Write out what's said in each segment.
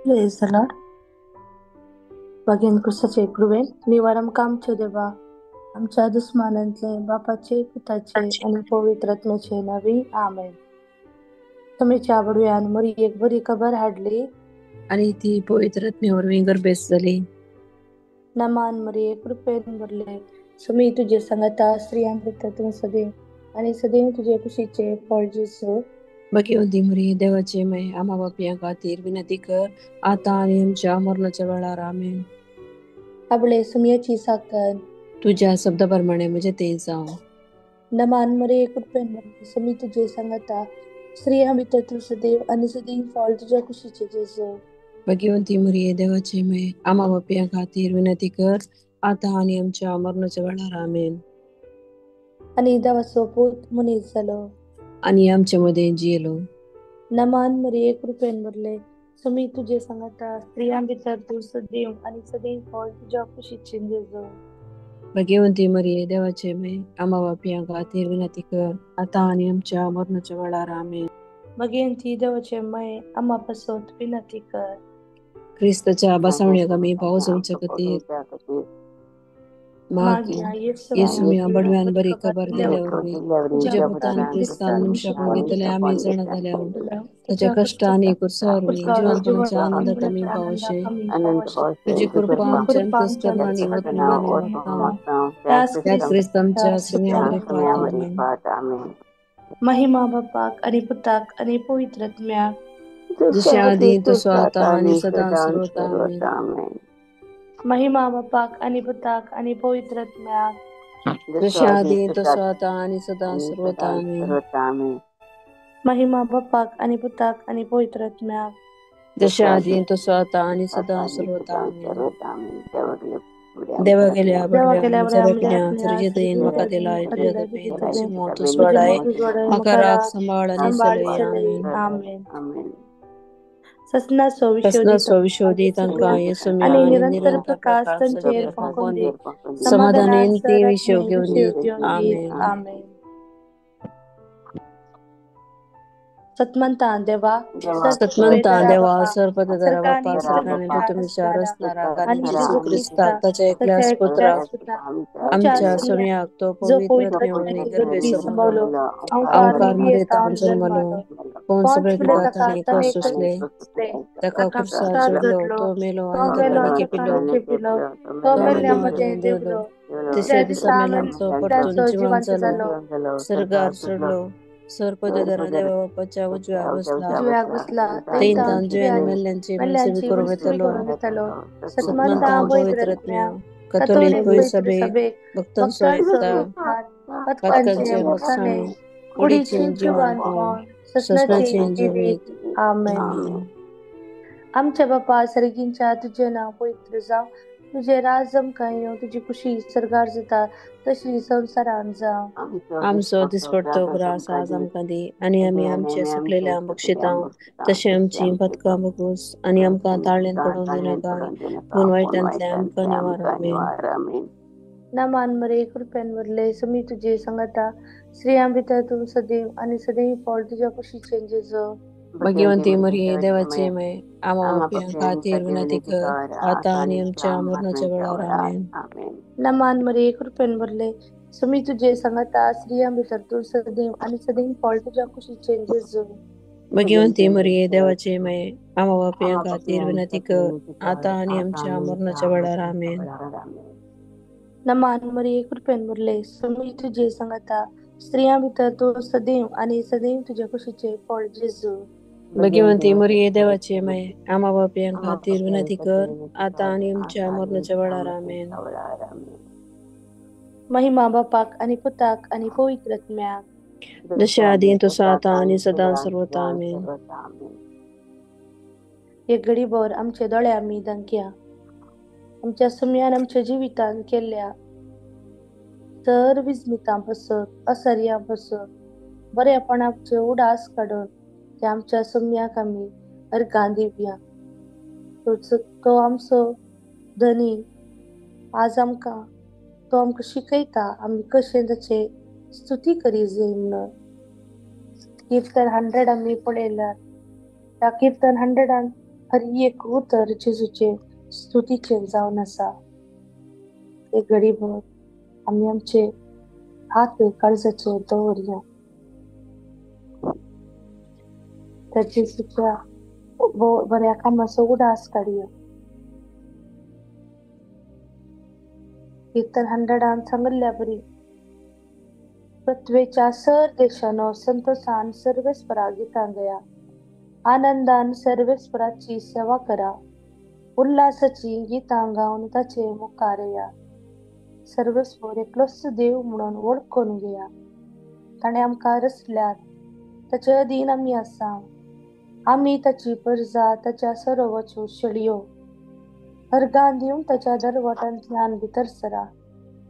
Praise the Lord. भाग्यान क्रिस्ताचे कृपेन निवार आमकां आमच्या देवा आमच्या दुस्मानांतले बापाचे पुताचे आनी पवित्र आत्म्याचे नांवी आमेन. तुमीच्या बडव्यान मरी एक बरी खबर हाडली आनी ती पवित्र आत्म्या वरवीं गर्भेस्त जाली. नमान मरिये कृपेन भरले, सुमी तुजे सांगाता, स्त्रियां भितर तूं सदैव आनी सदैव तुजे कुशीचे फळ जेजू. भाग्यवंती मरिये देवाचे माय, आम्हा पापयां खातीर विनंती कर आतां आनी आमच्या मरणाच्या वेळार. आमेन. आपले सुमयाची साकर तुज्या शब्दा प्रमाणे म्हजें तें जावं. नमान मरिये कृपेन भरले, सुमी तुजे सांगाता, स्त्रियां भितर तूं सदैव आनी सदैव फळ तुज्या कुशीचे जेजू. भाग्यवंती मरिये देवाचे माय, आम्हा पापयां खातीर विनंती कर आतां आनी आमच्या मरणाच्या वेळार. आमेन. आनी देवाचो पूत मनीस जालो आनी आमचे मदें जियेलो. नमान मरिये कृपेन भरले, सुमी तुजे सांगाता, स्त्रियां भितर तूं सदैव आनी सदैव फळ तुज्या कुशीचे जेजू. भाग्यवंती मरिये देवाचे माय, आम्हा पापयां खातीर विनंती कर आतां आनी आमच्या मरणाच्या वेळार. आमेन. भगवंती देवाचे माय, आम्हा पासत विनंती कर. क्रिस्ताच्या बसवण्याक आमी पावस जावच्या खातीर मागीर येसुम्या बडव्यान बरी खबर दिल्या वरवीं तुज्या पुतान क्रिस्तान मनशाक घेतले आमी जाणा जाल्या ताच्या कश्ट आनी कुर्सा वरवीं जिवनपणाच्या आनंदात आमी पावशे. तुजी कृपा आमच्या अंतस्करणांनी वत म्हणून आमी मागता. त्याच क्रिस्त आमच्या सुम्या बरी फाट. आमेन. महिमा बापाक आणि पुताक आणि पवित्र आत्म्याक, जशें आदी तसो आतां आनी सदां सर्वता. आमेन. महिमा बापाक आणि पुताक आणि पवित्र आत्म्याक, जशें आदी तसो आतां आनी सदां सर्वता. आमेन. महिमा बापाक आणि पुताक आणि पवित्र आत्म्याक, जशें आदी तसो आतां आनी सदां सर्वता. आमेन. देवा गेल्या बडव्या म्हज्या तुजे दयेन म्हाका दिलाय, तुज्या दयेन तुजी मोत उसवाडाय, म्हाका राग सांबाळ आनी चलय. आमेन. आमेन. ससनाचो विशोधी तांकां येसुम्या आनी आनी निरंतर निरंतर प्रकाश प्रकाश तांचेर तांचेर फांकून दी, समाधानेन ती विशेव घेवन दीत. आमेन. आमेन. सतमंता देवा, सतमंता देवा, सर्वपदधरा बापा, सरकाराने तुमच्या रचणाराक आनी जेजू क्रिस्ताक ताच्या एकल्याच पुत्राक आमच्या सुम्याक तो पवित्र आत्म्या गर्भे संभवलो, अवकार मरे तावन जन्मलो, पोंस ताणे कश्ट सोंसले, ताका कुर्सार चडलो, तो मेलो आनी ताका खेपिलो, तो मेल्ल्या मदें देंवलो, तिसऱ्या दिसा मेल्यांचो परतून जिवंत जालो, सर्गार चडलो, सर्पदधरा देवा बापाच्या उजव्या बसला, थंय जिव्यान मेल्ल्यांची मनसेवी करूंक येतलो. सतमंता पवित्र आत्म्या, कथोलीक पवित्र सभेक, भक्तांचो एकता, पातकांचे मोगसाणे, कुडीचें जिवनपण, ससनाचें जिवीत. आमेन. आमच्या बापा सर्गींच्या, तुजें नांव पवित्र जावं, तुजें राज आमकां येवं, तुजी कुशी सर्गार जाता तशी संवसारांत जावं. आमचो दिसपडतो ग्रास आज आमकां दी आनी आमी आमचे सुकलेल्या बक्षितां तशें आमची पदकां बगूस आनी आमकां ताळ्यान पडोवन दिनाका, पूण वायटांतले आमकां निवार. आमेन. नमान मरे कृपेन भरले, सुमी तुजे सांगाता, स्त्रियां भितर तूं सदैव आनी सदैव फळ तुज्या कुशीचें जेजू. भाग्यवंती मरिये देवाचे माय, आम्हा पापयां खातीर विनंती कर आतां आनी आमच्या मरणाच्या वेळार. आमेन. नमान मरिये कृपेन भरले, सुमी तुजे सांगाता, स्त्रियां भितर तूं सदैव आनी सदैव फळ तुज्या कुशीचें जेजू. भाग्यवंती मरिये देवाचे माय, आम्हा पापयां खातीर विनंती कर आतां आनी आमच्या मरणाच्या वेळार. आमेन. नमान मरिये कृपेन भरले, सुमी तुजे सांगाता, स्त्रियां भितर तूं सदैव आनी सदैव तुज्या कुशीचें फळ जेजू. भाग्यवंती मरिये देवाचे माय, आम्हा पापयां खातीर विनंती कर आतां आनी आमच्या मरणाच्या वेळार. आमेन. महिमा बापाक आनी पुताक आनी पवित्र आत्म्याक, जशें आदी तसो आतां आनी सदां सर्वता. आमेन. एक घडीभर आमचे दोळे आमी दांकया, आमच्या सुम्यान आमच्या जिवितान केल्ल्या तर विस्मितां पासत, असर्यां पासत, बऱ्यापणाचे उडास काडून ते आमच्या सुम्याक आमी अर्गां दिवया. तो आमचो धनी आज आमकां तो आमकां शिकयता आमी कशें ताचे स्तुती करी जाय म्हणून. कीर्तन 100 आमी पळयल्यार त्या कीर्तन 100 हर एक उतर जेजूचे स्तुतीचें जावन आसा. एक घडीभर आमी आमचे हात काळजाचेर दवरया. त्या जेजूच्या बऱ्या कामाचो उडास काडया. कीर्तन 100 सांगिल्ल्या बरी पृथ्वेच्या सर देशानो संतोषान सर्वेस्परा गितां गया, आनंदान सर्वेस्पराची सेवा करा, उल्हासाची गितां गावन ताचे मुखार या. सर्वेस्पर एकलोच देव म्हणून वळखून घेया. ताणें आमकां रचल्यात, ताचे अधीन आमी आसा. आमी ताची परजा, ताच्या सरोवाच्यो शेळयो. अर्गां दिवन ताच्या दरवटांतल्यान भितर सरा.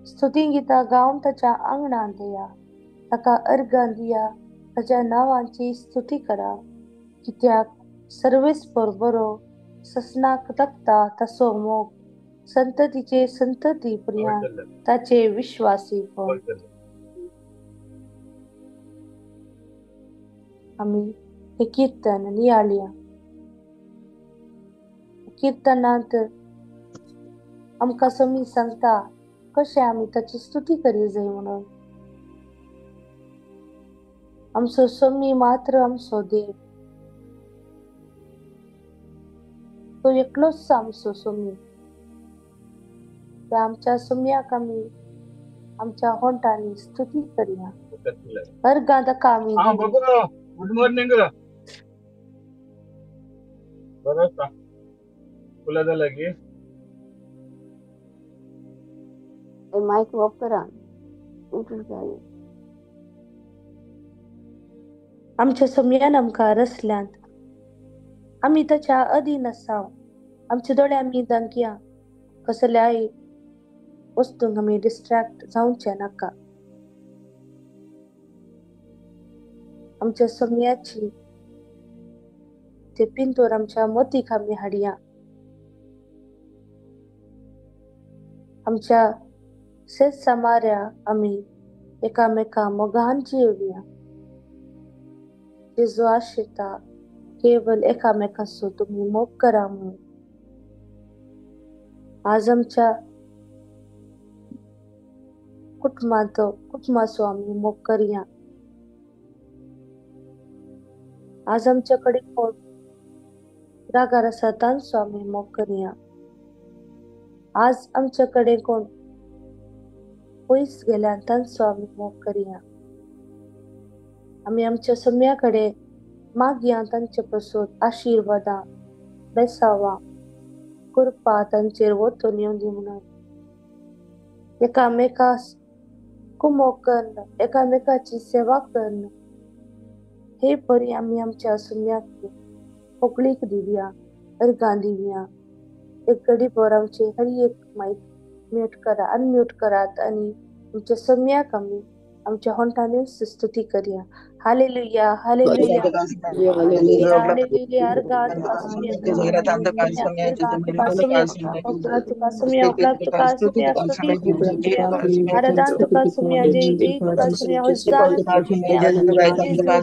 स्तुती गितां गावन ताच्या आंगणांत या. ताका अर्गां दिया, ताच्या नांवाची स्तुती करा. कित्याक सर्वेस्पर बरो, ससनाक तकता ताचो मोग, संततीचे संतती पर्यंत ताचे विश्वासी पण. आमी हे कीर्तन नियाळया. कीर्तनांत आमकां समी सांगता कशें आमी ताची स्तुती करी जाय म्हणून. आमचो समी मात्र आमचो देव, तो एकलोच आमचो समी. त्या आमच्या सम्याक आमी आमच्या होंठांनी स्तुती करया. अर्गां ताका आमी. Good morning. बरो आसा. फुलां जाला की मायक ऑफ करा. आमच्या सम्यान आमकां रचल्यांत, आमी ताच्या अधीन आसा. आमचे दोळे आमी दांकया, कसल्याय वस्तूंक आमी डिस्ट्रॅक्ट जावचे नाका. आमच्या सम्याची ते पिंतोर आमच्या मतीक आमी हाडया. आमच्या शेत सामाऱ्या आमी एकामेका मोगान जिवया. जेजू आशिता केवल एकामेकाचो तुमी मोग करा म्हणून. आज आमच्या कुटुंबाचो आमी मोग करया. आज आमच्या कडेन कोण रागार आसा तांचो आमी मोग करया. आज आमच्या कडेन कोण पयस गेल्यान तांचो आमी मोग करया. आमी आमच्या सम्या कडेन मागया तांचे पसून आशिर्वादां, बेसावां, कृपा तांचेर वतून येवन दी म्हणून. एकामेका कुमोक कन्न, एकामेकाची सेवा कन्न, हे परी आमी आमच्या सम्याक होगळीक दिवया, अर्गां दिवया. एक घडी भर आमचे हर एक मायक म्यूट करा, अनम्यूट करात आनी आमच्या सम्याक आमी आमच्या होंठांनी स्तुती करया. Hallelujah, hallelujah, hallelujah. अर्गां तुका सुम्या, तुका सुम्या, स्तुती आराधन तुका सुम्या, जय जय तुका सुम्या, होसाना जेजू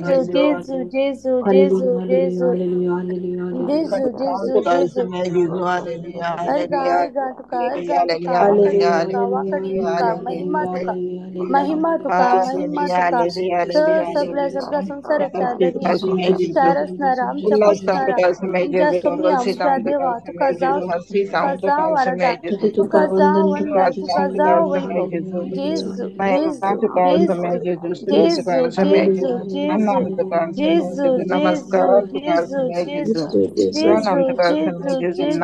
जेजू जेजू जेजू जेजू जेजू जेजू जेजू. अर्गां अर्गां तुका, अर्गां तुका, वाकडी तुका, महिमा तुका, महिमा तुका, महिमा तुका. तर सगळ्या सगळ्या संसाराच्या विचार असणारा आमच्या पोसणारा आमच्या सम्या, आमच्या देवा तुका जाव, तुका जाव आराधन, तुका जाव वंदन, तुका जाव वैभव. जेजू जेजू जेजू जेजू जेजू जेजू जेजू जेजू जेजू जेजू जेजू जेजू जेजू.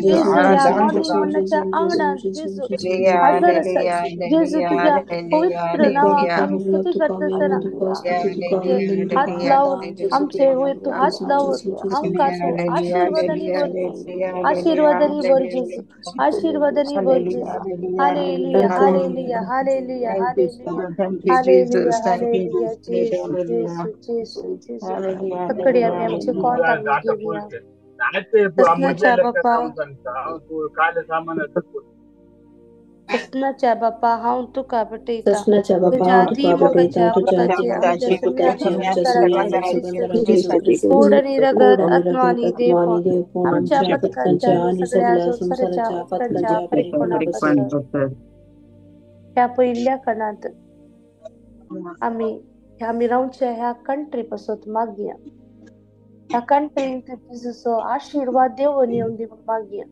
ह्या मॉर्निंग आंगणात जेजू हजर आसा. जेजू तुज्या पवित्र नावाक आमी स्तुती करता आसतना हात लावन आमचे वयर तूं हात लावन आमकां तूं आशिर्वादांनी भर, आशिर्वादांनी भर जेजू, आशिर्वादांनी भर जेजू. Hallelujah, hallelujah, hallelujah, hallelujah, hallelujah, hallelujah. जेजू जेजू जेजू जेजू. तकडे आमी आमचे कोण आमी घेवया. तसनाच्या बापा सस्नाच्या बापा हांव तुका भेटयतां, ससनाच्या बापा तुज्या हांव तुका अतिमोगाच्या भेटयतां, तुज्या पुताची अतिमोगाच्या आमच्या पुताची सुम्या आमच्या सुम्या आनी आनी सुगंधराच्या सुगंधराच्या जेजू जेजू गोड क्रिस्ताची आनी गोड रगत आनी आत्मो रगत आनी आत्मो आनी देवपण देवपण आमच्या आमच्या पथकांच्या पथकांच्या आनी आनी सगळ्या सगळ्या संवसाराच्या संवसाराच्या पथकांच्या पथकांच्या बरेपणा बरेपणा पासत. पासत. ह्या पयल्या खणांत आमी आमी रावच्या ह्या कंट्री पासत मागया. ह्या कंट्रींत जेजूचो आशिर्वाद देवून येवन दी म्हूण मागया.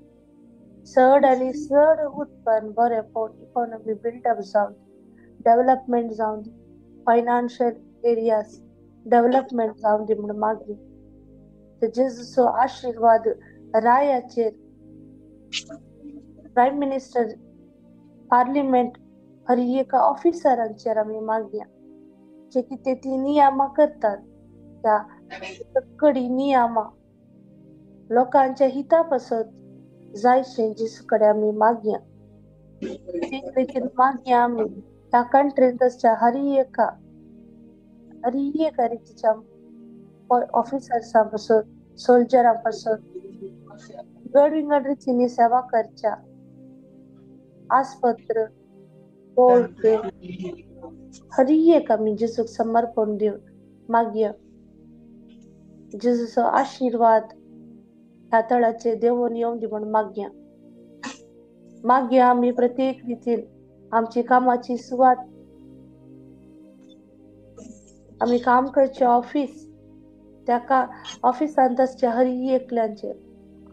चड आनी चड उत्पन्न बरें इकॉनॉमी बिल्डअप जावन डेव्हलपमेंट जावन दी, फायनान्शियल एरियाज डेव्हलपमेंट जावन दी म्हूण मागया. ते जेजूचो आशिर्वाद रायाचेर, प्रायम मिनिस्टर, पार्लिमेंट, हर एका ऑफिसरांचेर आमी मागया. जे कितें ती नियमां करतात त्या कडी नियमां लोकांच्या हिता पासत जायशें जेजू कडेन आमी मागया. तेच रितीन मागया आमी ह्या कंट्रींत आसच्या हर एका रितीच्या ऑफिसर्सां पासत, सोल्जरां पासत, विंगड विंगड रितींनी सेवा करच्या आस्पत्र, कोर्ट, हर एक आमी जेजूक समर्पण दिवन मागया. जेजूचो आशिर्वाद ह्या तळाचेर देवून येवन दी म्हूण मागया. मागया आमी प्रत्येक रितीन आमची कामाची सुवात, आमी काम करचें ऑफिस, त्या ऑफिसांत आसच्या हर एकल्याचेर,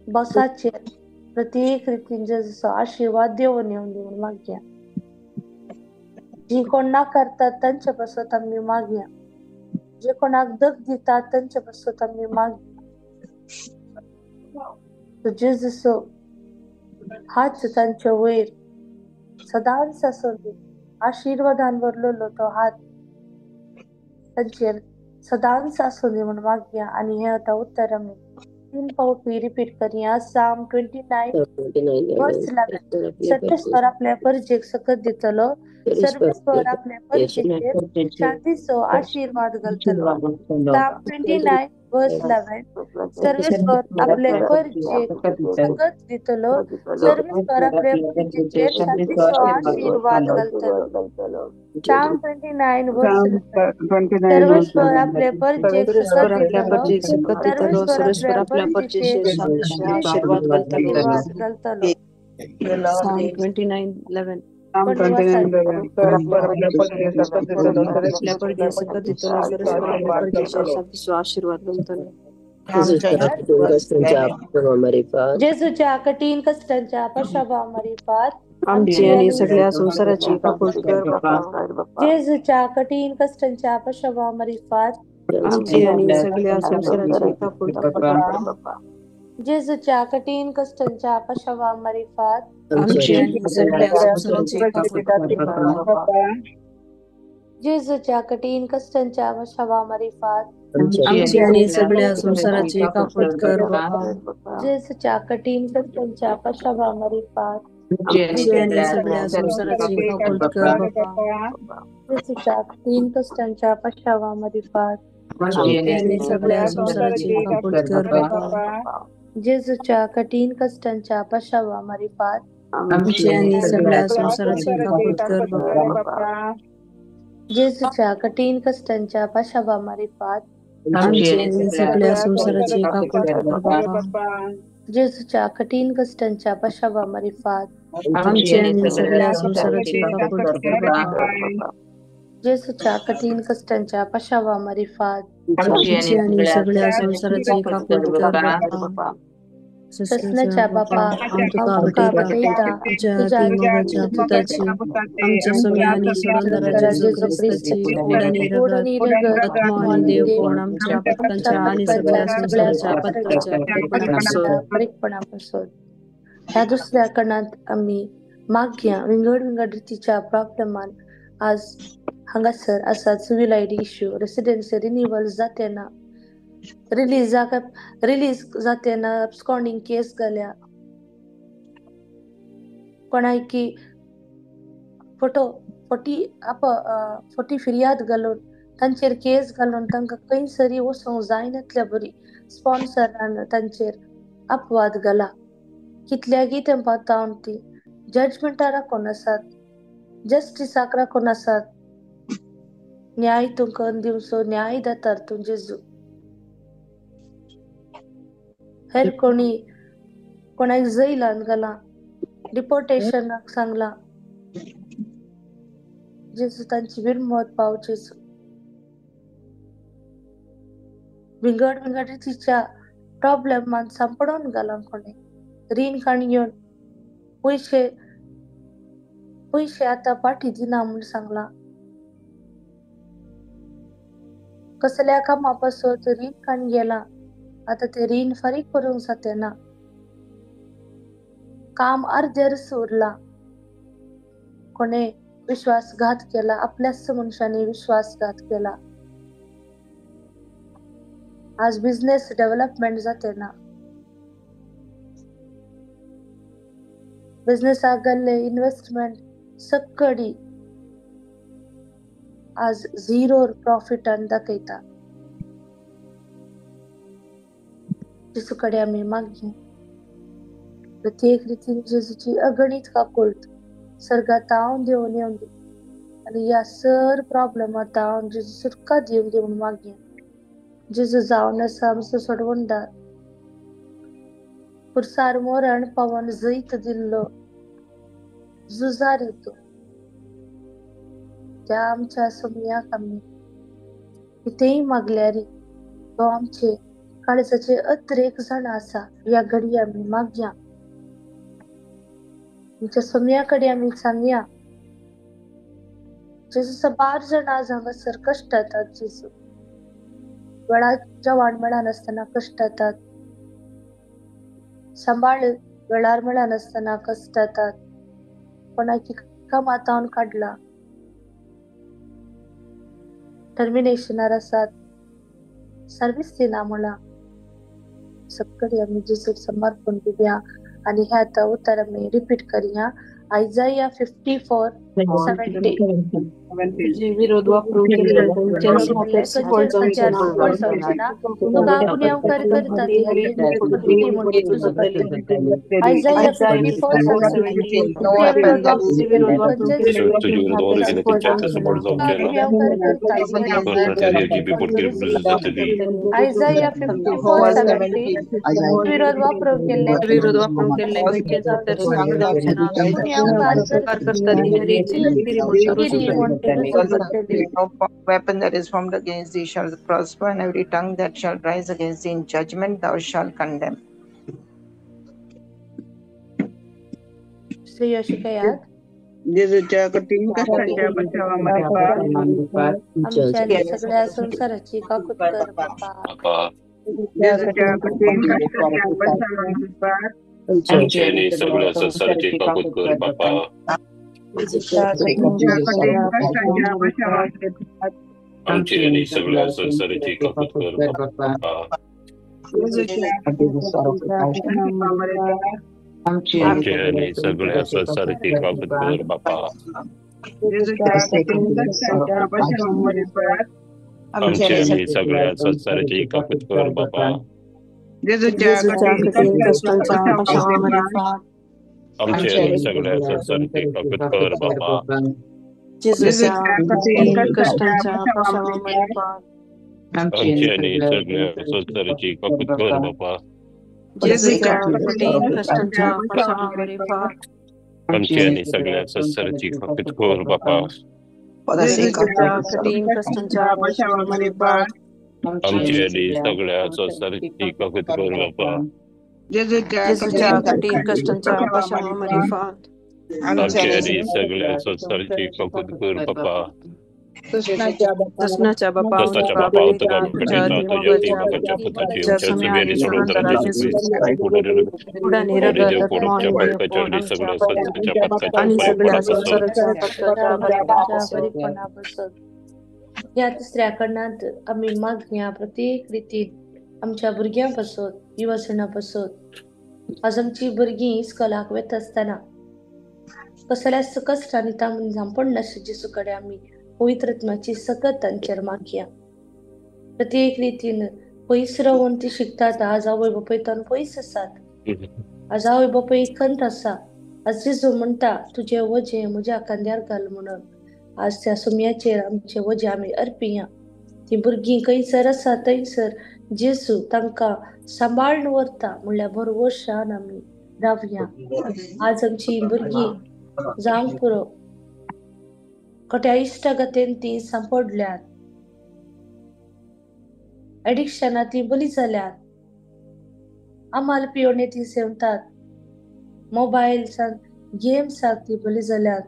बॉसाचेर प्रत्येक रितीन जेजूचो आशिर्वाद देवून येवन दी म्हूण मागया. जी कोण ना करतात तांचे पासत आमी मागया. जे कोणाक दग दितात तांचे पासत आमी मागया. जेजूचो हात तांचे वयर सदांच आसूं दी, आशिर्वादान भरलेलो तो हात तांचेर सदांच आसूं दी म्हूण मागया. आनी हें आतां उत्तर आमी 3 फावटी रिपीट करया. Psalm 29 verse 11. सर्वेस्पर आपल्या परजेक सकत दितलो, सर्वेस्पर आपल्या परजेचेर शांतीचो आशिर्वाद घालतलो. Psalm 29 verse 11. सर्वेस्पर आपले परजेक सकत दितलो, सर्वेस्पर आपले परजेचेर शांतीचो आशिर्वाद घालतलो. Psalm 29 verse 11. सर्वेस्पर आपले परजेक सर्वेस्पर सकत आपल्या दितलो, परजेक सकत दितलो, सर्वेस्पर सर्वेस्पर आपल्या आपल्या परजेचेर परजेचेर शांतीचो आशिर्वाद घालतलो. आशिर्वाद घालतलो. Psalm 29:11. कोण वाचात? आपल्या परजेक सकत दितलो, सर्वेस्पर आपल्या परजेचेर शांतीचो आशिर्वाद घालतलो. जेजूच्या कठीण कष्टांच्या पश्चावा मारिफात आमची आणि सगळ्या संसाराची काकूट कर बापा. जेजूच्या कठीण कष्टांच्या पश्चावा मारिफात आमची आणि सगळ्या संसाराची काकूट कर बापा. जेजूच्या कठीण कष्टांच्या पश्चावा मारिफात आमची आणि सगळ्या संसाराची काकूट कर बापा. जेजूच्या कठीण कष्टांच्या पश्चावा मारिफात आमची आणि सगळ्या संसाराची काकूट कर बापा. जेजूच्या कठीण कष्टांच्या पश्चावा मारिफात आमची आणि सगळ्या संसाराची काकूट कर बापा. जेजूच्या कठीण कष्टांच्या पश्चावा मारिफात आमची आणि सगळ्या संसाराची काकूट कर बापा. जेजूच्या कठीण कष्टांच्या पश्चावा मारिफात आमची आणि सगळ्या संसाराची काकूट कर बापा. जेजूच्या कठीण कष्टांच्या पश्चावा मारिफात आमची आणि सगळ्या संसाराची काकूट कर बापा. जेजूच्या कठीण कष्टांच्या पश्चावा मारिफात आमची आणि सगळ्या संसाराची काकूट कर बापा. जेजूच्या कठीण कष्टांच्या पश्चावा मारिफात आमची आणि सगळ्या संसाराची काकूट कर बापा. ससनाच्या बापा हांव तुका हांव तुका भेटयतां, भेटयतां, तुज्या तुज्या अतिमोगाच्या पुताची आमच्या सुम्या आनी सोडणदाराच्या जेजू क्रिस्ताची गोड आनी गोड रगत आनी रगत आत्मो आनी देवपण आमच्या पथकांच्या आनी सगळ्या संवसाराच्या पथकांच्या बरेपणा पासत. बरेपणा पासत. ह्या दुसऱ्या कणांत आमी मागया विंगड विंगड रितीच्या प्रॉब्लेमान आज हांगासर आसा. Civil I D issue, residency renewal जाते ना, रिलीज जाते ना, अबस्कॉन्डिंग केस घाल्या, कोणायकी फोटो फोटी आप फोटी फिर्याद घालून तांचेर केस घालून तांकां खंयसरी वचूंक जायनातल्या बरी स्पॉन्सरान तांचेर अपवाद घाला. कितल्यागी तेंपा तावन ती जजमेंटा राखून आसात, जस्टिसाक राखून आसात. न्याय तूं करून दिवचो, न्याय दातार तूं जेजू. हेर कोणी कोणाक जैलान घाला, डिपोर्टेशनाक सांगला, जेजू तांची विरमत पाव जेजू. विंगड विंगड रितीच्या प्रॉब्लेमान सांपडून घाला, कोणी रीण काणी घेवन पयशे पयशे आतां पाठी दिना म्हूण सांगला, कसल्या कामा पासत रीण काणी गेला, आतां ते रीण फारीक करूंक जाते ना, काम अर्द्यारच उरला, कोणे विश्वासघात केला, आपल्याच मनशांनी विश्वासघात केला. आज बिझनेस डेव्हलपमेंट जाते ना, बिझनेसाक गेल्ले इन्व्हेस्टमेंट सक्कडी आज झिरो प्रॉफिटान दाखयता. जेजू कडेन आमी मागया प्रत्येक रितीन जेजूची अगणीत काकुळट सर्गात हांव देवन येवन दी आनी ह्या सर प्रॉब्लेमांत हांव जेजू सुटका दिवन दी म्हूण मागया. जेजू जावन आसा आमचो सोडवणदार, पुरसार मरण पावन जैत दिल्लो झुजारी तूं. त्या आमच्या सोमयाक आमी कितेंय मागल्यारी तो आमचे काळजाचे अत्रेक जाण आसा. ह्या घडये आमी मागया, आमच्या सोमया कडेन आमी सांगया, जेजू सबार जाण आज हांगासर कश्ट येतात, जेजू वेळार जेवण मेळनासतना कश्ट येतात, सांबाळ वेळार मेळनासतना कश्ट येतात, कोणाक कामातावन काडला, टर्मिनेशनार आसात, सर्वीस दिना म्हणा. सगळी आमी जेजूक समर्पण दिवया आनी ह्या आतां उतर आमी रिपीट करया. आयजाया 54:70. विरोध वापरून तुका गुन्यांवकार करता ती आयजाया 54:70. आयजाया 54:70. विरोध वापरून केल्ले No weapon that is formed against thee shall prosper, and every tongue that shall rise against thee in judgment thou shalt condemn. श्रेय शिकयात जेजूच्या कठीण कष्टांच्या बचावामध्ये आमच्या सगळ्या संसाराची काकूत कर बापा. जेजूच्या कठीण कष्टांच्या बचावामध्ये आमच्या सगळ्या संसाराची काकूत कर बापा. आमची आणि सगळ्या संसाराची काकूत कर बापा. आमची आणि सगळ्या संसाराची काकूत कर बापा. आमची आणि सगळ्या संसाराची काकूत कर बापा. आमची आणि सगळ्या संसाराची काकूत कर बापा. आमची आणि सगळ्या संसाराची काकूत कर बापा. आमची आणि सगळ्या संसाराची काकूत कर बापा. आमची आणि सगळ्या संसाराची काकूत कर बापा. आमची आणि सगळ्या संसाराची काकूत कर बापा. कृष्णाच्या बापा तुका भेटयता तुज्या देवाच्या पुताची आमच्या सुम्यांनी सोडवताना जेजू क्रिस्त देव कोणाच्या पथकाच्या आणि सगळ्या संस्थेच्या पथकाच्या पथकाच्या. ह्या तिसऱ्या कडनात आमी मागया प्रत्येक रितीन आमच्या भुरग्यां पासत, युवासणा पासत. आज आमची भुरगीं इस्कोलाक वता आसतना कसल्याच कश्टांनी तांकां झांपड नासता जेजू कडेन आमी पवित्र आत्म्याची सकत तांचेर मागया. प्रत्येक रितीन पयस रावन ती शिकतात. आज आवय बापूय तावन पयस आसात, आज आवय बापूय खंत आसा, आज जेजू म्हणटा तुजें वजें म्हज्या खांद्यार घाल म्हणून. आज त्या सुम्याचेर आमचें वजें आमी अर्पिया. ती भुरगीं खंयसर आसा थंयसर जेजू तांकां सांबाळून व्हरता म्हणल्यार भरवशान आमी रावया. आज आमची भुरगीं जावंक पुरो खोट्या इश्टागतीन ती सांपडल्यात, एडिक्शना ती बली जाल्यात, आमाल पियोणे ती सेवतात, मोबायल गेम्साक ती बली जाल्यात.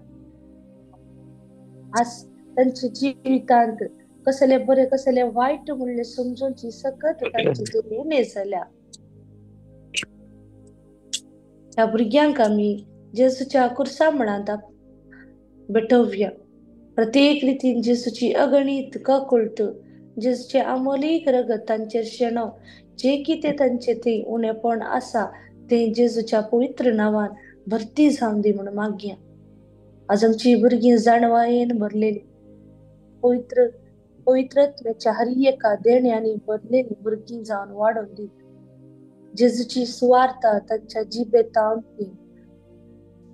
आज तांच्या जिवितांत कसले बरे कसले वायट म्हणले समजूनची सकत तांची उणे जाल्या. ह्या भुरग्यांक आमी जेजूच्या कुर्सा म्हणांत भेटोवया. प्रत्येक रितीन जेजूची अगणीत ककुल्ट, जेजूचे अमोलीक रगत तांचेर शेणो, जे कितें तांचे थंय उणेपण आसा तें जेजूच्या पवित्र नांवान भरती जावन दी म्हूण मागया. आज आमची भुरगीं जाणवायेन भरलेली, पवित्र पवित्रत्वाच्या हर एका देण्यांनी भरलेली भुरगीं जावन वाडोवन दी. जेजूची सुवार्ता तांच्या जिबेतावन ती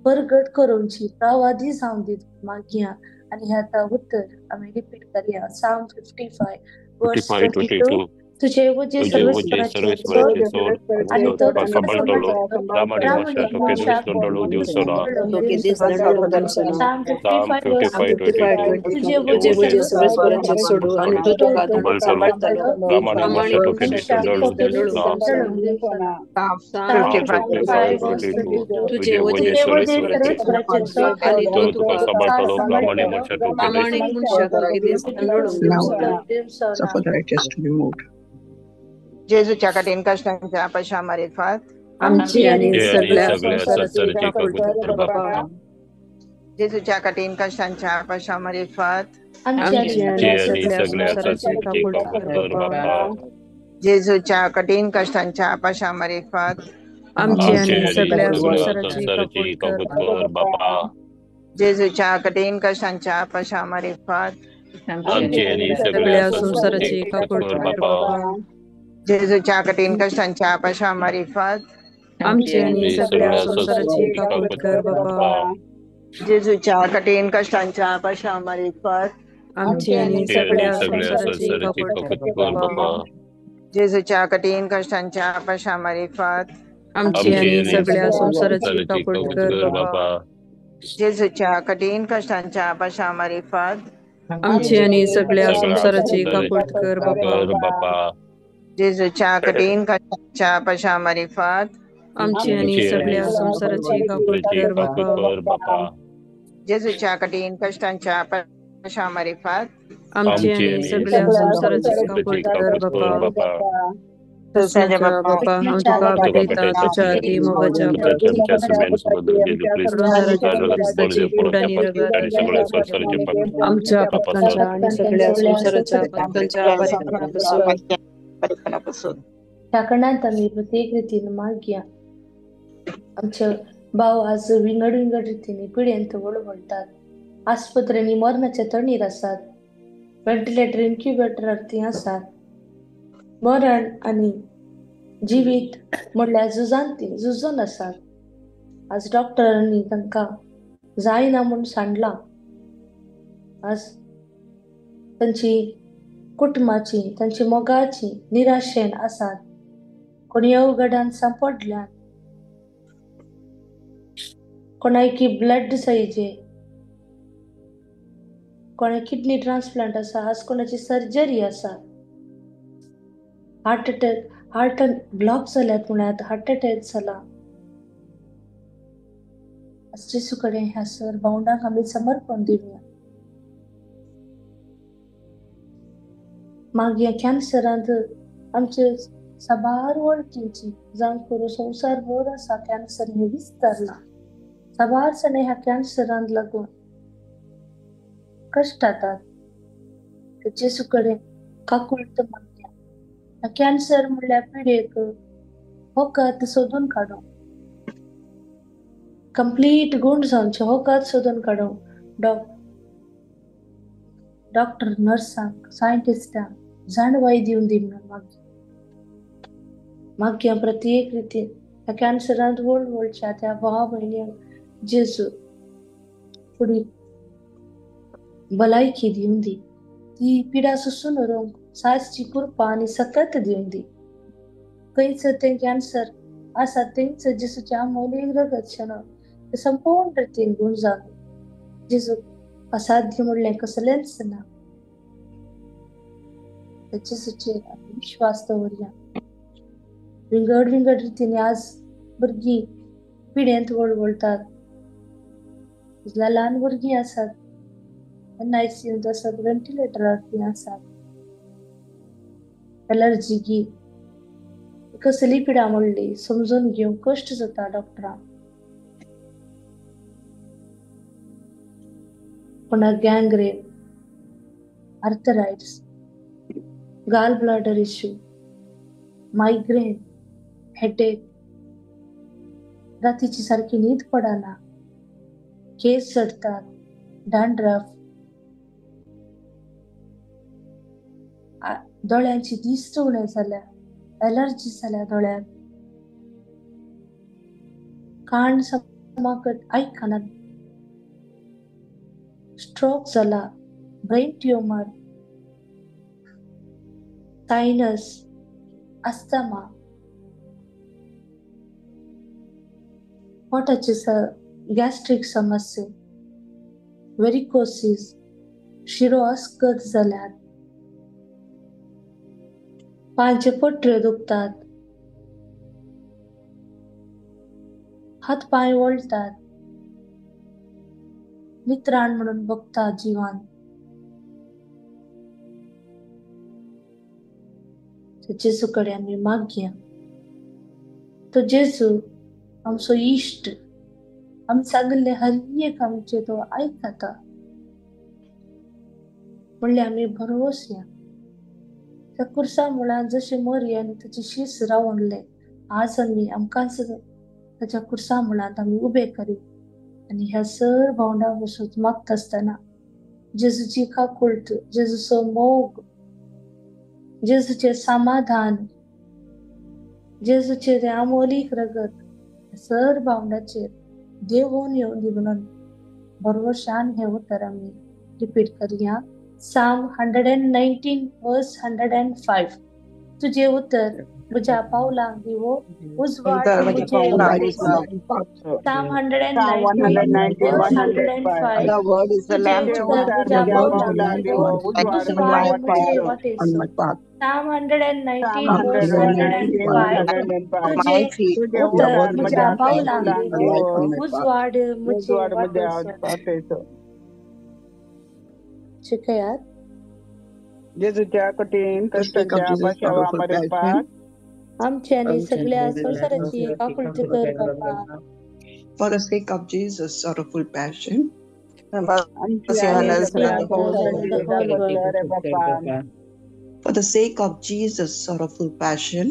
परगट करूनची प्रवादी जावन दी मागया. आनी हे आतां उत्तर आमी रिपीट करया. Psalm 55 verse 22. तुझे वजे सर्वेस्पराचें सोड आनी तो तुका सांबाळटलो. Psalm 55 verse 22. तुझे वजे सर्वेस्पराचें सोड आनी तो तुका सांबाळटलो. तुझे वजे सर्वेस्पराचें सोड आनी तो तुका सांबाळटलो. प्रामाणीक मनशाक Suffer the righteous to be moved. जेजूच्या कठीण कष्टांच्या पशा मारिफात आमची आणि सगळ्या संसाराची काकुळट बापा. जेजूच्या कठीण कष्टांच्या पशा मारिफात आमची आणि सगळ्या संसाराची काकुळट बापा. जेजूच्या कठीण कष्टांच्या पशा मारिफात आमची आणि सगळ्या संसाराची काकुळट बापा. जेजूच्या कठीण कष्टांच्या पशा मारिफात आमची आणि सगळ्या संसाराची काकुळट बापा. जेजूच्या कठीण कष्टांच्या पशा मारिफात आमची आणि सगळ्या संसाराची काकुळट बापा. जेजूच्या कठीण कष्टांच्या पशा मारिफात आमची आणि सगळ्या संसाराची काकुळट बापा. जेजूच्या कठीण कष्टांच्या पशा मारिफात आमची आणि सगळ्या संसाराची काकुळट बापा. जेजूच्या कठीण कष्टांच्या पशा मारिफात आमची आणि सगळ्या संसाराची काकुळट कर बापा. जेजूच्या कठीण कष्टांच्या पशा मारिफात आमची आणि सगळ्या संसाराची काकुळट कर बापा. जेजूच्या कठीण कष्टांच्या पशा मारिफात आमची आणि सगळ्या संसाराची काकुळट कर बापा. बापा हांव तुका भेटयता तुज्या अति मोगाच्या आमच्या पत्कांच्या आणि सगळ्या संसाराच्या पत्कांच्या परिपणापासून. ठाकणांत आमी प्रत्येक रितीन मागया. आमचे भाव आज विंगड विंगड रितीन पिडेंत वळवळटात, आस्पत्रेंनी मरणाच्या तणीर आसात, व्हेंटिलेटर इन्क्युबेटरार ती आसात. मरण आनी जिवीत म्हणल्यार झुजान ती झुजून आसात. आज डॉक्टरांनी तांकां जायना म्हूण सांडलां. आज तांची कुटुंबाची तांची मोगाची निराशेन आसात. कोणी अवघडान सांपडल्यात, कोणाकी ब्लड जायचे, कोणा किडनी ट्रान्सप्लांट आसा, आज कोणाची सर्जरी आसा, हार्ट अटॅक, हार्ट ब्लॉक जाल्यात म्हळ्यार हार्ट अटॅक जाला. आज जेजू कडेन ह्या सर भावंडांक आमी समर्पण दिवया. मागीर कॅन्सरांत आमचे साबार वळखीची जावं करून संवसार भर आसा कॅन्सर हे विस्तारला. साबार जाणां ह्या कॅन्सरांत लागून कश्ट जातात. जेजू कडेन काकुळट मागया. कॅन्सर म्हणल्यार पिडेक वखद सोदून काडूंक, कंप्लीट गूण जावचें वखद सोदून काडूंक डॉक्टर, नर्सांक, सायंटिस्टांक जाणवाय दिवन दी म्हणून मागया. मागया प्रत्येक रितीन ह्या कॅन्सरांत वळवळच्या त्या भाव भयण्यांक जेजू फुडें भलायकी दिवंदी, ती पिडा सोसून व्हरूंक सासची कृपा आनी सकत दिवंदी. खंयच तें कॅन्सर आसा थंयच जेजूच्या अमोलीक रगत शेणोवन तें संपूर्ण रितीन गुण जावं. जेजू असाध्य म्हणलें कसलेंच ना. जेजूचेर आमी विश्वास दवरया. विंगड विंगड रितीन आज भुरगीं पिडेंत वळवळटात. ल्हान भुरगीं आसात, एनआयसीयूंत आसात, व्हेंटिलेटरार तीं आसात. एलर्जी कसली पिडा म्हणली समजून घेवंक कश्ट जाता डॉक्टरांक. कोणाक gangrene, arthritis, gall bladder issue, migraine, headache, रातीची सारकी न्हीद पडना, केस चडटात, डॅन्ड्रफ, दोळ्यांची दिश्ट उणें जाल्या, एलर्जी जाल्या दोळ्यांक, कान समाकट आयकनात, स्ट्रोक जाला, ब्रेन ट्युमर, सायनस, अस्थमा, पोटाची गॅस्ट्रीक समस्या, वेरिकोसिस, शिरो अस्कत जाल्यात, पांयचे पटऱ्यो दुखतात, हात पांय वळटात, नित्राण म्हणून बघता जिवान. जेजू कडेन आमी मागया. तो जेजू आमचो इश्ट, आमी सांगिल्ले हर एक आमचे तो आयकता म्हणल्यार आमी भरवसया. त्या कुर्सा मुळान जशें मरी आनी ताची शीस रावणले, आज आमी आमकांच ताच्या कुर्सा मुळांत आमी उबे करी आनी ह्या सर भावंडां बसून मागता आसतना जेजूची काकुळट, जेजूचो मोग, जेजूचें समाधान, जेजूचें तें अमोलीक रगत सर भावंडाचेर देवोन येवन दी म्हणून भरवशान हें उतर आमी रिपीट करया. Psalm 119 verse 105. तुझे उतर म्हज्या पावलांक दिवो उजवाड म्हजे. Psalm 119 verse 105. तुझे उतर म्हज्या पावलांक दिवो उजवाड म्हजे वाटेचो. Psalm 119 verse 105. तुझे उतर म्हज्या पावलांक दिवो उजवाड म्हजे वाटेचो. शिकयात. जेजूच्या कठीण कश्टांच्या पाशावा मरेपाक आमची आनी सगळ्या संवसाराची काकुळट कर बापा. For the sake of Jesus' sorrowful passion, for the sake of Jesus' sorrowful passion,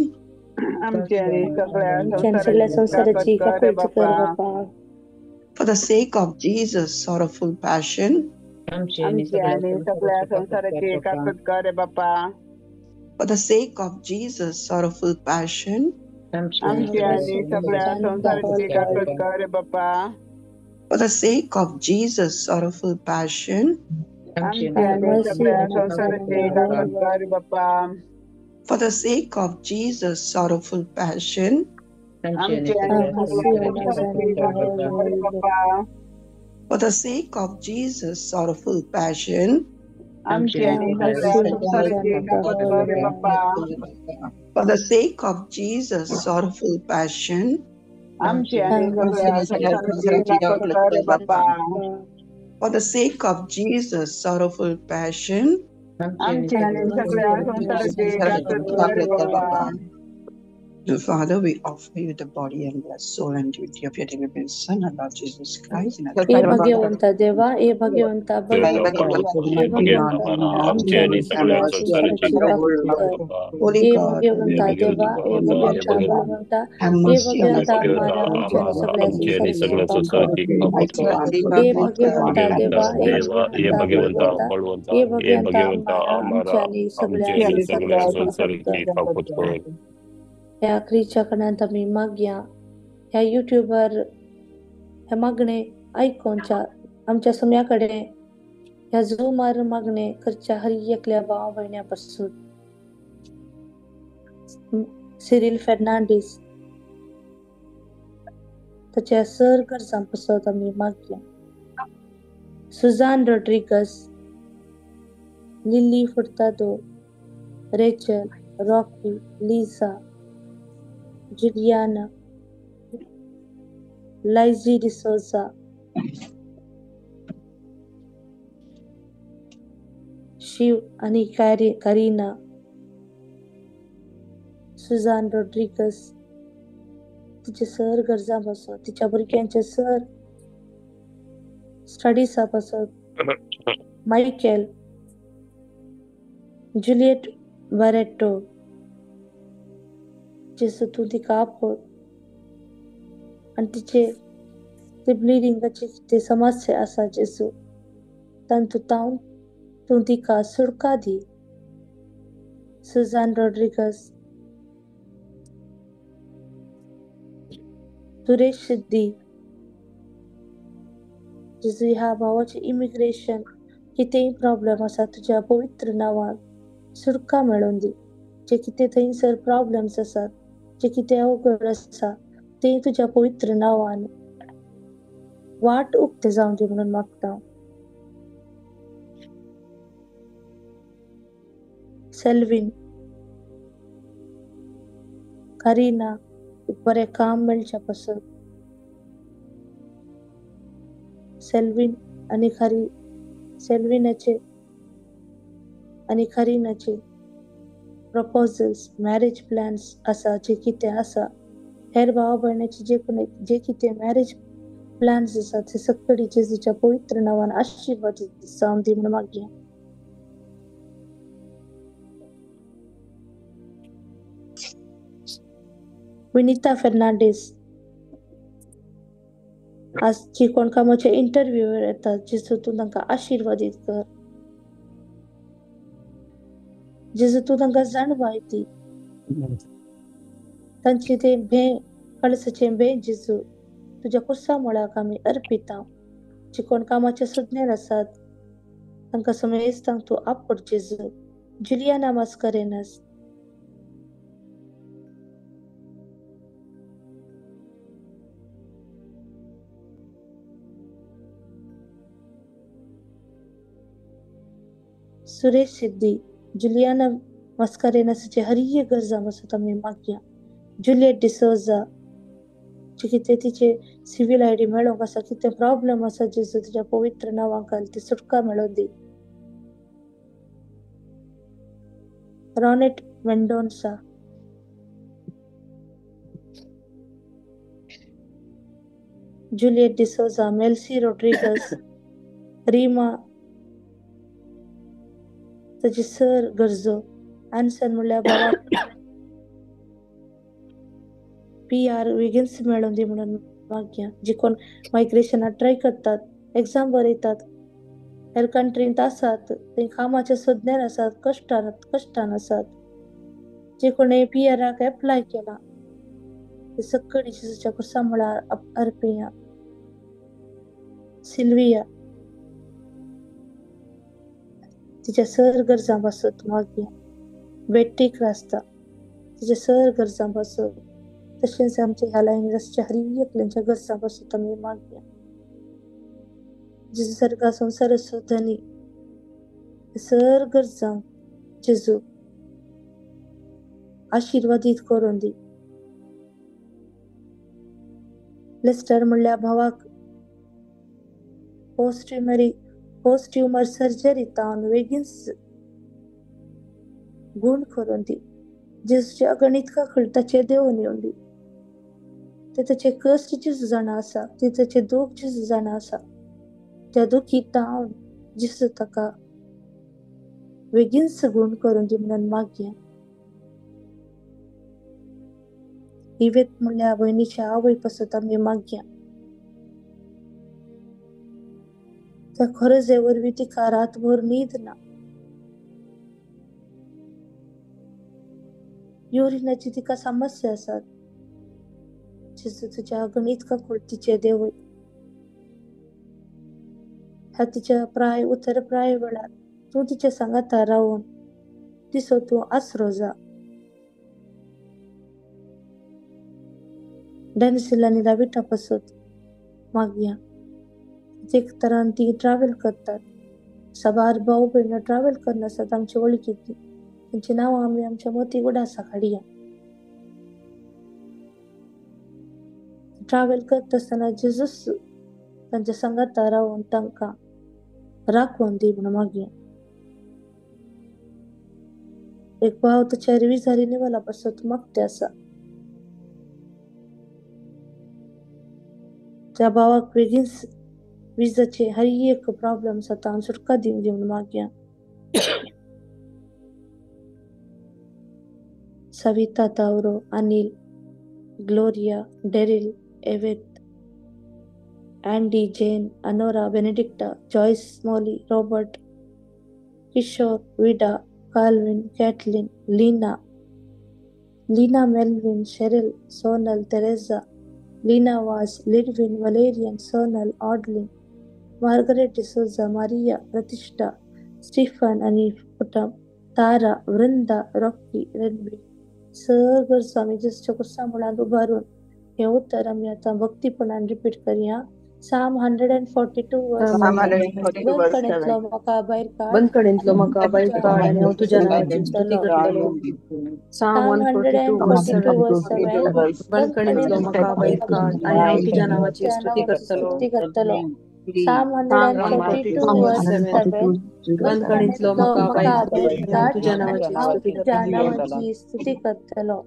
आमची आनी सगळ्या संवसाराची काकुळट कर बापा. For the sake of Jesus' sorrowful passion, आमची आनी सगळ्या संवसाराची काकुळट कर बापा. For the sake of Jesus' sorrowful passion, आमची आनी सगळ्या संवसाराची काकुळट कर बापा. For the sake of Jesus' sorrowful passion, आमची आनी सगळ्या संवसाराची काकुळट कर बापा. For the sake of Jesus' sorrowful passion, आमची आनी सगळ्या संवसाराची काकुळट कर बापा. For the sake of Jesus' sorrowful passion, आमची आनी सगळ्या संवसाराची काकुळट कर बापा. For the sake of Jesus' sorrowful passion, आमची आनी सगळ्या संवसाराची काकुळट कर बापा. For the sake of Jesus' sorrowful passion, आमची आनी सगळ्या संवसाराची काकुळट कर बापा. Father, we offer you the body and blood, soul and duty of your dear Son, our Lord Jesus Christ. हे भगवंता देवा, हे भगवंता हे भगवंता देवा, हे भगवंता बलवंता, हे भगवंता आम्हाला सगळ्या संसाराची, हे भगवंता देवा, हे भगवंता बलवंता, हे भगवंता आम्हाला सगळ्या संसाराची. ह्या आखरीच्या कणांत आमी मागया ह्या युट्यूबार हे मागणे आयकोनच्या आमच्या सुम्या कडेन ह्या झुमार मागणे करच्या हर एकल्या भाव भयण्या पासून सिरील फेर्नांडीस ताच्या सर गरजां पासत आमी मागया. Susan Rodrigues, Lily Furtado, Rachel, Rocky, Lisa, Juliana, Lizzie D'Souza, Shiv आनी कारीना, सुजान रॉड्रिगस तिचे सर गरजां पासत, तिच्या भुरग्यांचे सर स्टडिजा पासत, मायकेल, जुलियट बारेटो, जेसू तूं तिका आपय आनी तिचे ते ब्लिडिंगाचे ते समस्या आसा जेसू तांतूं तूं तिका सुटका दी. सुजान रॉड्रिगस, सुरेश सिद्दी, जेजू ह्या भावाचे इमिग्रेशन कितेंय प्रॉब्लम आसा तुज्या पवित्र नांवान सुटका मेळोवन दी. जे कितें थंयसर प्रॉब्लम्स आसात, जे कितें अवघड आसा तें तुज्या पवित्र नांवान वाट उक्ते जावन दी म्हणून मागता. सेल्वीन, कारीना बरें काम मेळच्या पासत, सेल्वीन आनी खारी सेल्विनाचे आनी कारीनाचे प्रपोजल्स, मॅरेज प्लॅन्स आसा जे कितें आसा, हेर भावा भयणाचे जे कोण जे कितें मॅरेज प्लॅन्स आसा ते सगळी जेजूच्या पवित्र नांवान आशिर्वादीत जावन दी म्हणून मागया. विनिता फेर्नांडीस आज जी कोण कामाचे इंटरव्यू येतात जेजू तूं तांकां आशिर्वादीत कर. जेजू तूं तांकां जाणवाय दी, तांचे ते भें कळसाचें भें जेजू तुज्या कुर्सा मुळाक आमी अर्पिता. जी कोण कामाचे सुज्ञेर आसात तांकां समेस्तांक तूं आपड जेजू. जुलियाना मास्करेनस, सुरेश सिद्दी, जुलियाना मास्करेनसाचे हर गरजां पासत आमी मागया. जुलियट डिसोजा जे कितें तिचे सिवील आयडी मेळोवंक आसा, कितें प्रॉब्लम आसा जेजू तुज्या पवित्र नांवाक ती सुटका मेळोवन दी. Ronet Mendonca, Juliet D'Souza, Melcy Rodrigues, Rima ताची सर गरजो, आन्सर म्हणल्यार बाबा पी आर वेगींच मेळोवन दी म्हणून मागया. जे कोण मायग्रेशनाक ट्राय करतात, एग्जाम बरयतात, हेर कंट्रींत आसात, ते कामाचे सोदण्यार आसात, कश्टान कश्टान आसात, जे कोणे पी आराक एप्लाय केला ते सगळी जेजूच्या कुर्सा मुळार अर्पिया. सिल्विया तिच्या सर गरजां पासत मागया. बेट्टी क्रास्ता तिच्या सर गरजां पासत, तशेंच आमच्या ह्या लायनीर आसच्या हर एकल्यांच्या गरजां पासत आमी मागया. जेजू सर्गा संवसाराचो धनी सर गरजांक जेजू आशिर्वादीत करून दी. लेस्टर म्हणल्यार भावाक पोस्ट ट्युमर सर्जरी तावन वेगींच गुण करून दी. जेजूचे अगणीत काकळ ताचेर देंवून येवन दी. ते ताचे कश्ट जेजू जाणा आसा, ते ताचे दूख जेजू जाणा आसा, त्या दुखी तावन जेजू ताका वेगींच गुण करून दी म्हणून मागया. इवेत म्हणल्यार भयणीच्या आवय पासत आमी मागया. त्या खरजे वरवीं तिका रातभर न्हीद ना. युरिनाची तिका समस्या आसात जेजू तुज्या अगणीत काकुळटीचे देवय. रातीच्या प्राय उतर प्राय वेळार तूं तिच्या सांगाता रावून तिचो तूं आसरो जा. डॅन्सिल आनी राविटा पासत मागया. एक तरान ती ट्रॅव्हल करतात. साबार भाव भयणां ट्रॅव्हल करनासत आमचे वळखीतलीं. तांची नांवां आमी आमच्या मती उडासा हाडया. ट्रॅव्हल करता आसतना जेजूस तांच्या सांगाता रावून तांकां राखून दी म्हूण मागया. एक भाव ताच्या विजा रिनिवला पासत मागते आसा. त्या भावाक बेगीनच विजाचे हर एक प्रॉब्लम जाता सुटका दिवंक दी म्हूण मागया. Savita Tauro, Anil, Gloria, Daryl, Eveth, Andy, Jane, Anora, Benedicta, Joyce, Molly, Robert, Kishore, Vida, Calvin, Kathleen, Leena, Leena, Melvin, Cheryl, Sonal, Teresa, Leena Vaz, Lidwin, Valerian, Sonal, Adeline, Margaret D'Souza, Maria, Pratishtha, Stephen आनी कुटुंब, तारा, Vrinda, Rocky, Ranbir सगळं आमी जेजूच्या कुर्सा मुळांत उबारून हें उतर आमी आतां भक्तीपणान रिपीट करया. Psalm 142 verse 142 verse 7. बंदखणींतलो म्हाका भायर काड. बंदखणींतलो म्हाका भायर काड आनी हांव तुज्या नांवाची स्तुती करतलो. Psalm 142 verse 7. verse 7. बंदखणींतलो म्हाका भायर काड आनी हांव तुज्या नांवाची स्तुती करतलो. Psalm Psalm 142 142 verse verse 7. 7. बंदखणींतलो म्हाका भायर काड आनी हांव तुज्या आनी नांवाची हांव स्तुती तुज्या करतलो. नांवाची स्तुती करतलो.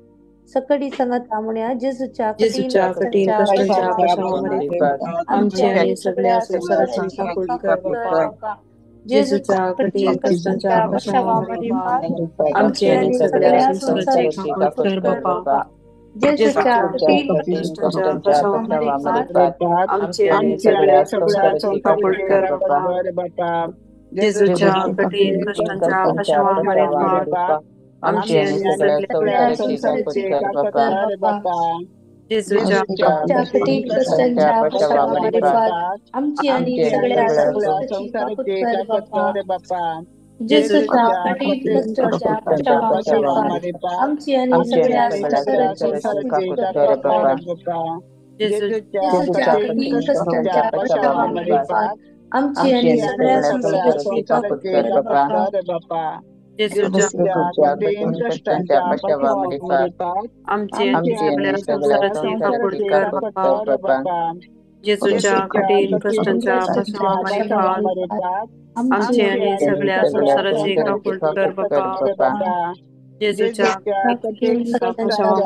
सकडी सांगाता म्हणया जेजूच्या कठीण जेजूच्या कठीण कश्टांच्या कश्टांच्या पाशावां पाशावां आमचे आनी सगळ्या संवसाराची काकूट कर बापा. जेजूच्या कठीण कश्टांच्या पाशावां आमचे आनी सगळ्या संवसाराची काकूट कर बापा. जेजूच्या कठीण कश्टांच्या पाशावां आमचे आनी सगळ्या संवसाराची काकूट कर बापा. जेजूच्या कठीण कश्टांच्या पाशावां आमचे आनी सगळ्या संवसाराची काकूट कर बापा. जेजूच्या कठीण कश्टांच्या पाशावां आमची आनी सगळ्या संवसाराची काकूट कर बापा. जेजूच्या कठीण कश्टांच्या पाशावां आमची आनी सगळ्या संवसाराची काकूट कर बापा. जेजूच्या कठीण कश्टांच्या पाशावां आमची आनी सगळ्या संवसाराची काकूट कर बापा. जेजूच्या कठीण कश्टांच्या पाशावां आमचे आनी सगळ्या संवसाराची काकूट कर बापा. जेजूच्या कठीण कश्टांच्या पाशावां आमचे आनी सगळ्या संवसाराची काकूट कर बापा. जेजूच्या कठीण कश्टांच्या पाशावां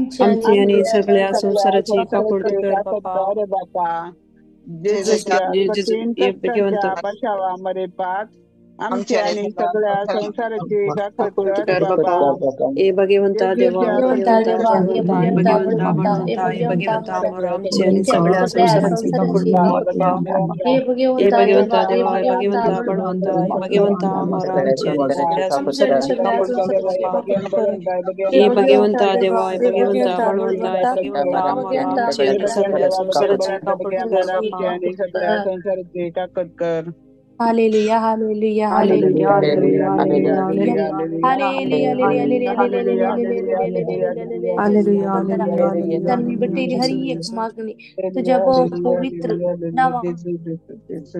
आमचे आनी सगळ्या संवसाराची काकूट कर बापा. जेजूच्या जेजू भगवंत आमचे आनी सगळ्या संवसाराची काकूट कर बापा. ए भगवंता देवा, भगवंता देवा, ए भगवंता बळवंता, ए भगवंता मोर आमचे आनी सगळ्या संवसाराची काकूट कर बापा. हे ए भगवंता भगवंता देवा, देवा, ए भगवंता बळवंता, ए भगवंता मोर आमचे आनी सगळ्या संवसाराची काकूट कर बापा. हे ए भगवंता भगवंता देवा, देवा, ए हे भगवंता भगवंता बळवंता, ए बळवंता, भगवंता मोर आमचे आनी सगळ्या संवसाराची काकूट कर बापा. संवसाराची काकूट कर. Hallelujah, hallelujah, hallelujah, hallelujah, hallelujah, hallelujah, hallelujah, hallelujah, hallelujah, hallelujah, hallelujah, hallelujah, hallelujah. मी भेटलेली हर एक मागणी तुझ्या पवित्र नावा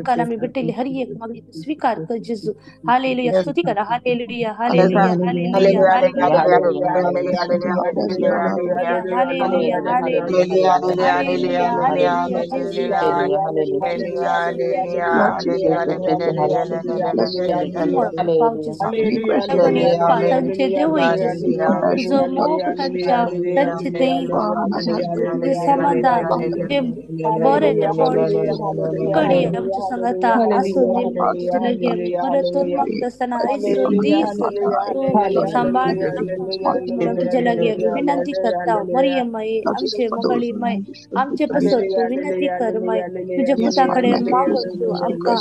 काल आम्ही भेटलेली हर एक मागणी तू स्वीकार कर जेजू. हालेलुया, स्तुती करा. Hallelujah, hallelujah, hallelujah, hallelujah, hallelujah, hallelujah, hallelujah, जेजू. पाव जेजू, तांचे देवय जेजू, तुझो मोग तांच्या तांचे तुझे समाधान तुझे बरेपण कडी आमच्या सांगाता आसून दी. तुझे लागीं आमी परतून मागता आसतना आयजो दीस तूं सांबाळ म्हणून तुज्या लागीं आमी विनंती करता. मरियम माई, आमचे मोगाळी माय, आमचे पासत तूं विनंती कर माय. तुज्या पुता कडेन मागून तूं आमकां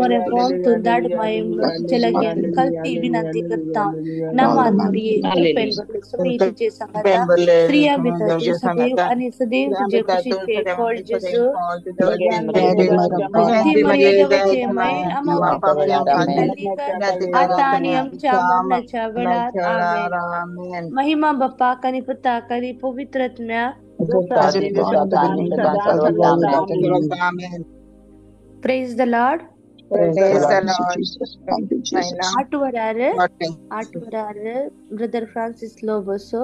बरेंपण तूं धाड माय म्हणून तुजे लागीं आमी कलती विनंती करता. नामान मरिये, कृपेन भरले सुमी तुजे सांगाता, स्त्रिया भितर तूं सदैव आनी सदैव तुजे कुशीचे फळ जेजू. ती मरिये देवाचे माय, आम्हा पाप्यांक कर आता आणि आमच्या मरणाच्या वेळार. आमेन. महिमा बापाक आणि पुताक आणि पवित्र आत्म्याक. Praise the Lord. Praise the Lord. Thank you, Jesus. 8 ವರಾರು 8 ವರಾರು ಬ್ರದರ್ ಫ್ರಾನ್ಸಿಸ್ लोबसो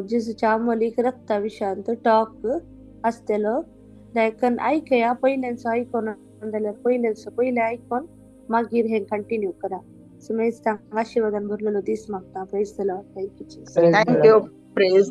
जेजूच्या अमोलीक रक्ता विशांत टॉक आसतलो. देखून आयकया. पयल्यांचो आयकोन जाल्यार पयल्यांचो पयलें आयकोन मागीर हें कंटिन्यू करा. सुमेस्तांक आशिर्वादान भरलेलो दीस मागता. Praise the Lord. Thank you, Jesus. Thank you. Praise the